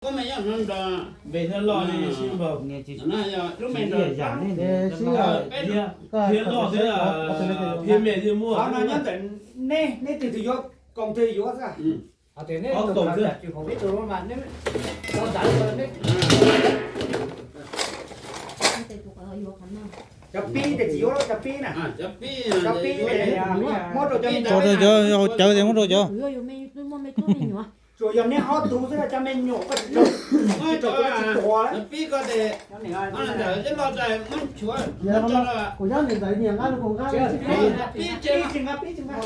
Koj me nyob no nrog npe thiab loj ne sib npaug. No yog lub me nrog yam ne, peb thiab loj thiab, thiab me thiab muaj. Qhov no nyob ntawm nej, nej twg twg yuav koom twg yuav xwb. Qhov koom xwb. Cov pib ces tsis yuav, cov pib na, cov pib, muab rau cov, cov cawv ces muab rau cov. Tsuas yog nej ob tug xwb, cov me nyuam koj tsis tau, tsis tau, tsis tau. Kuv nyob ntawm nyias nqa rau kuv nqa, pib tsis nqa, pib tsis nqa, pib tsis nqa.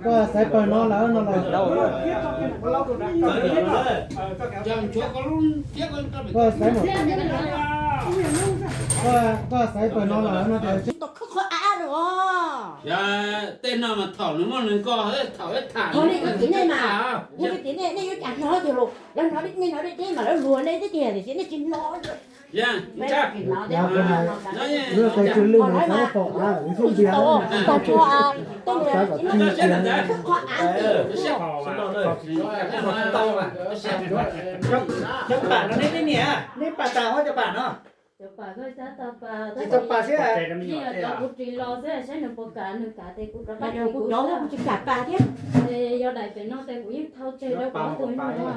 Koj xaiv pawg no lawm no los, koj xaiv, koj xaiv pawg no lawm no ces tau khawb qhov av lawm os. Tej no mas thaum nws muaj nws nkoj, thaum ib tham, nej mas, nej yuav cas hnov tiag los lawv hnov, nej hnov deb deb mas lawv luag nej tib tiag tiam sis nej tsis hnov. Luag qe tsw lwj xav pom av lawm xwb tiag. Tag tsuag tej niag khawb qhov av. Cov pam no nej, nej niam, nej pam tas cov pam no? Tsis tau pam xwb. Kuv ris los xwb, saib nws puas kam, nws kam ces kuv rov qab, kuv cov kuv tsis kam pam thiab. Yog daim pem no ces kuv yeej thau tseg rau kuv tus nyuj.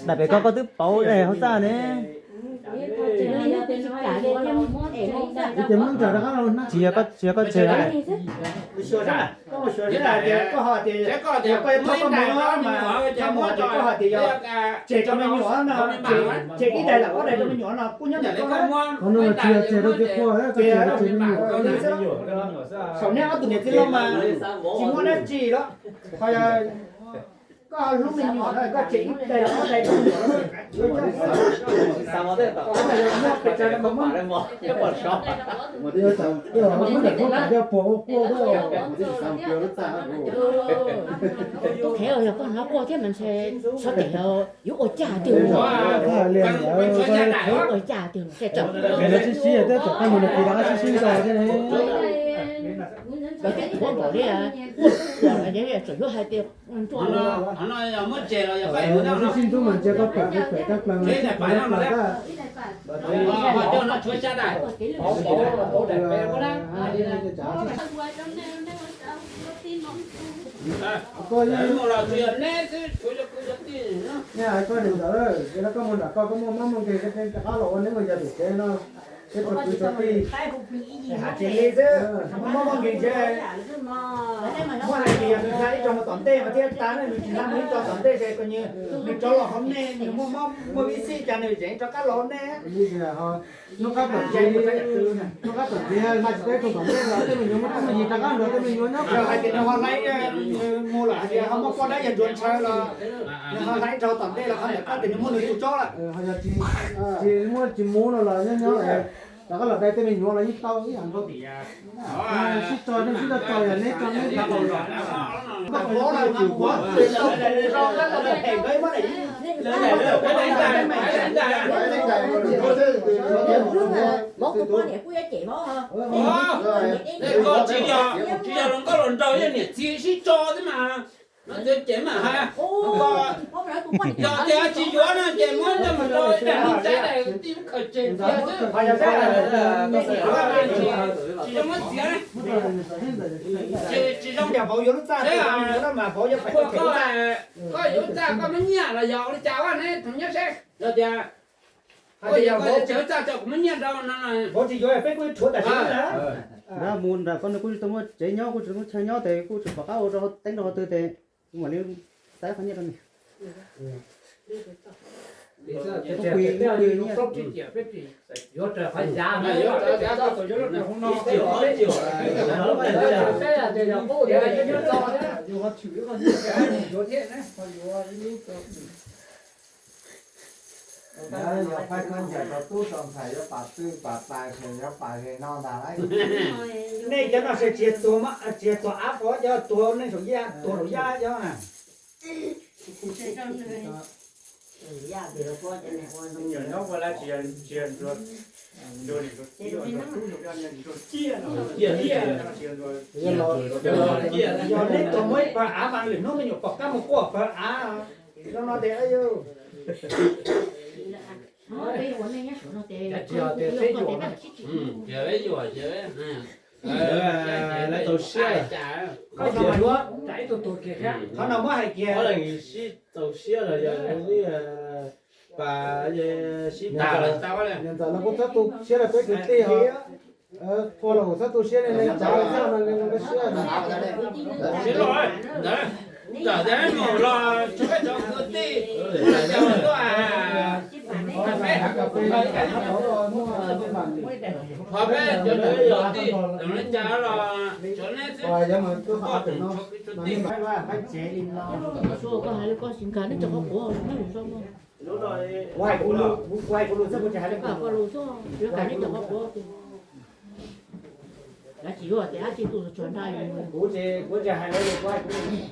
Daim pem ko koj twb pauv hauv txaj ne. Kuv yeej thau tseg, yog tias nws hais tias muab tseg, ces muab ntsaws rov qab los na. Tsis yog koj, tsis yog koj tseg. Koj ho tias, koj ho tias, koj ho tias yog koj yuav thauj koj mus no mas, koj ho tias yog tseg rau me nyuam no, tseg ib daim lam ob daim rau me nyuam no kuj nyob ntawm koj. Qhov no mas tsis yog tseg rau cov pog, koj tseg rau tseg me nyuam. Saum nej ob tug niam txiv loj mas tsis muaj dab tsi los, ho yog koj hlub me nyuam no koj tseg ib daim lam ob daim rau me nyuam. Tub qhev, yog koj hnov quaj thiab mas ntshe xyov tes yuav ua cas tiag. Ua cas tiag, sib sib thiab, tsam qab mus nws kis rov qab sib sib nto thiab ne. Lawv twb tuav npaum li, quaj tsuam yuav hais tias ntsuag no. Sib sib ntxub mas ntsia koj pam kuv pam, koj plaws mas kuv plaws. Koj, koj niam ntawd, ces no koj mus nram koj, koj muaj mob muaj nkeeg rov qab los ua neeb ua yaig pem tsev no, peb txhua kwv txhua tij. Hais li xwb, muaj mob muaj nkeeg ces muaj hais tias yog nws hla ib tog mus tom ntej mas thiaj tas, nws tsis hla mus ib tog tom ntej ces nws rov los hauv nej, nws muaj mob muaj vib xij cas nws tseem rov qab los hauv nej. Hnub qab tom ntej, hnub qab tom ntej hla tsis tau ib tog tom ntej los tej me nyuam muaj dab muaj yig rov qab nrog tej me nyuam nyob. Yog hais tias nws ho hla ib, nws mus lawm hais tias ho muaj poj dab yawg ntsuag ntshaw los nws ho hla ib tog tom ntej los qhov ntawd koj tias nws muaj nws tus tsob lawm. Tsis muaj tsis mus no los nyob nyob, rov qab los dai tej me nyuam los yeej tau ib yam nkaus. Sib tso nej sib tso tso, yog neb tso neb tso los. Mov kuv poj niam kuj yuav cem mov. Tsis yog, tsis yog hluas nkauj hluas nraug, yog niam txiv sib tso xwb mas. No ces cem mas hais, yog tias tsis yuav no ces muab coj mus rau ib daim neeg tsav daim tij khaws tseg ntxias xwb. Tsis zoo muab txiav, tsis zoo. Koj yuav lub txaj koj muab nyiaj los yog ua li cas ua ne, thaum nyob seb yog tias koj yuav tseg lub txaj tso kuv muab nyiaj rau no. Nrad mus nram ko nws kuj tsis tau muaj tsev nyob, kuj tsis tau muaj chaw nyob, ces kuj tsis pom qab ua rau teeb rau qhov twg, ces kuv mam li xaiv qhov nyiaj rau nws. Yog phaib khaub ncaws rau tub rau ntxhais yuav pam txwj pam tais ces yuav pam ze no ntag lauj. Nej cov no tsis tuag, tsis tuag av pov, cov tuag neej saum yaj, tuag saum yaj cov. Yog nej tau muaj ib pawg av mas lwm hnub me nyuam pom qab mus quaj pawg av. Zoo no tias, lawv tau siab, qhov no muab hais kiag, sib txaus siab los yog li pas sib tas. Niam ntxawm los kuj txhob tu siab rau peb kwv tij ho, tua los kuj txhob tu siab li, tsav txaj no li no peb siab. Siab los ntawd, tam tab mus los tsuav peb cov kwv tij, cov tuaj, peb, qhov peb cov kwv tij los li cas los tsuav neb xwb, koj tus tsuav kwv tsuav tij. Koj hais li koj tsis nkag neb cov qhov quav, neb mus zoo no. Kuv hais kuv lus xwb, kuv tsis hais li koj lus xwb, yuav nkag neb cov qhov quav. Lawv tsis yuav tias dab tsi tuaj tsuag nrag li. Kuv tsis, kuv tsis hais li, kuv hais kuv lus.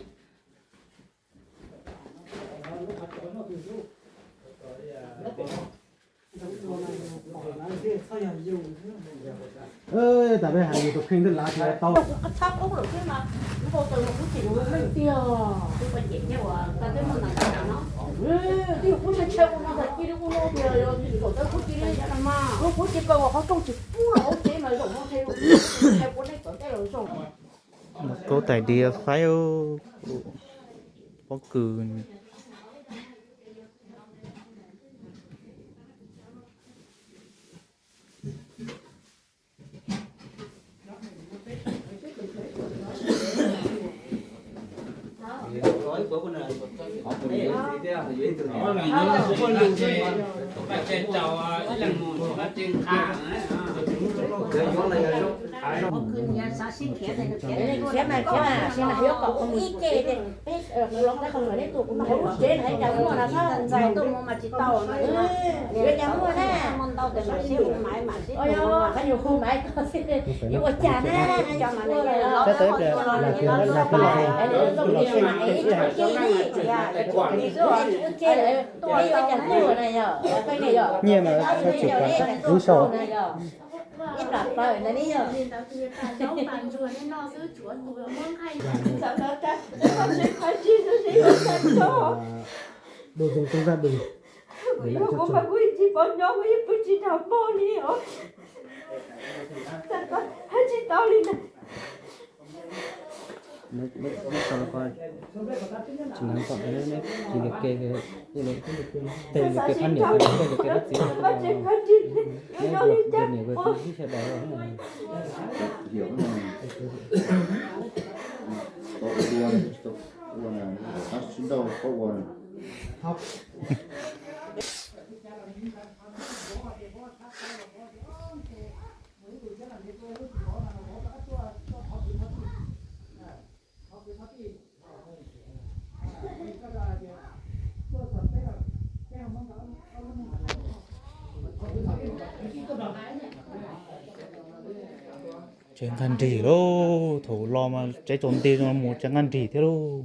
Tam peb hais yus tus kheej twb lav tsis tau. Kuv txhob qub lawm xwb mas, kuv npau taws mas kuv tseem ua meej tiag. Kuv tseem thiab uas tau twb muaj nta no. Twb yog kuv ntshaw ntshaw ua no tag kis li kuv no tias yog tsis kom tau kuv cia li mas, kuv cia kaw uas qhov rooj tsis pub los hauv tsev mas zaum no ntshe kuv neb kom teb los zoo. Kaub tais diav faib, pob kws. Khiav mas khiav mas, tab sis mas yuav kom kuv ib ce, peb los qab qhov muag neb tus kuv mas hauv lub tsev na, cas muaj na, ntxais tuaj mus mas tsis tau. Yuav cas muaj na. Qhov nyuag hu maiv ko xwb, yuav ua cas na. Ua ke li, ua ke li, yuav ua cas tuaj na yog, nyiaj mas tsis pom ib sau. Ib plam plaws ntawd ne yog. Đồ dùng trong gia đình để lại cho chồng. Neb sau ko, tsis nov kom neb kis liam ke, tes liam ke phab niam, tes liam ke phab txiv, neb liam ke txiv sawv daws. Tsev nkag nrig lauj, thaum los mas tsev tsaus nti no mus tsev nkag nrig thiab lauj.